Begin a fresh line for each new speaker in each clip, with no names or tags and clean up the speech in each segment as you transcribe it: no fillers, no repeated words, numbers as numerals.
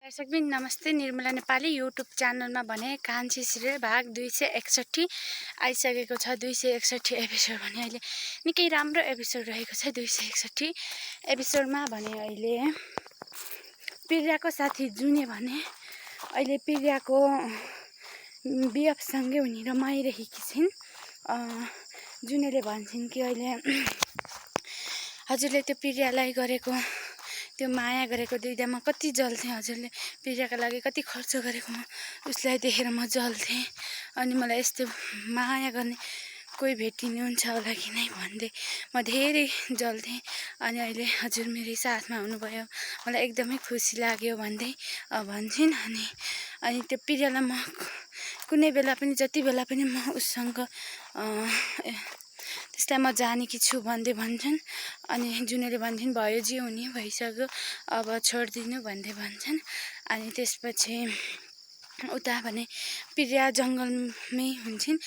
दर्शकबिन नमस्ते। निर्मला नेपाली युट्युब च्यानलमा भने कान्छी सिरियल भाग 261 आइसकेको छ। 261 एपिसोड भने अहिले निकै राम्रो एपिसोड रहेको छ। 261 एपिसोडमा भने अहिले प्रियाको साथी जुने भने अहिले प्रियाको बिएफसँगै उनी रमाइरहेकी छिन्। जुनेले भन्छन् कि अहिले हजुरले त्यो प्रियालाई गरेको त्यो माया गरेको दुईटामा कति जल्थेँ, हजुरले प्रियाका लागि कति खर्च गरेको उसलाई देखेर म जल्थेँ, अनि मलाई यस्तो माया गर्ने कोही भेटिनुहुन्छ होला कि नै भन्दै म धेरै जल्थेँ। अनि अहिले हजुर मेरै साथमा हुनुभयो, मलाई एकदमै खुसी लाग्यो भन्दै भन्छन्। अनि त्यो प्रियालाई म कुनै बेला पनि जति बेला पनि म उसँग त्यसलाई म जानेकी छु भन्दै भन्छन्। अनि जुनेले भन्छन् भयो जे हुने भइसक्यो, अब छोडिदिनु भन्दै भन्छन्। अनि त्यसपछि उता भने प्रिया जङ्गलमै हुन्छन्।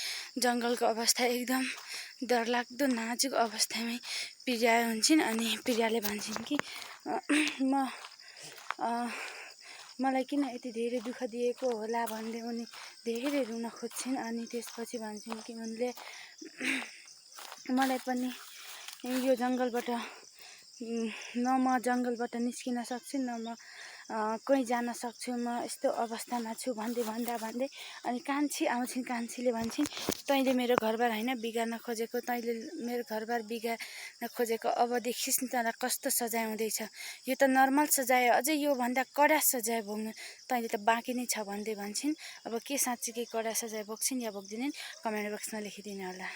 जङ्गलको अवस्था एकदम डरलाग्दो नाजुक अवस्थामै प्रिया हुन्छन्। अनि प्रियाले भन्छन् कि मलाई किन यति धेरै दुःख दिएको होला भन्दै उनी धेरै रुन खोज्छिन्। अनि त्यसपछि भन्छन् कि उनले मलाई पनि यो जङ्गलबाट न म जङ्गलबाट निस्किन सक्छु, न म कहीँ जान सक्छु, म यस्तो अवस्थामा छु भन्दै अनि कान्छी आउँछिन्। कान्छीले भन्छन् तैँले मेरो घरबार होइन बिगार्न खोजेको, तैँले मेरो घरबार बिगार्न खोजेको, अब देखिस् नि तँलाई कस्तो सजाय हुँदैछ, यो त नर्मल सजाय, अझै योभन्दा कडा सजाय भोग्नु तैँले त बाँकी नै छ भन्दै भन्छन्। अब के साँच्चीकै कडा सजाय भोग्छिन् या भोग्दिनन् कमेन्ट बक्समा लेखिदिनु होला।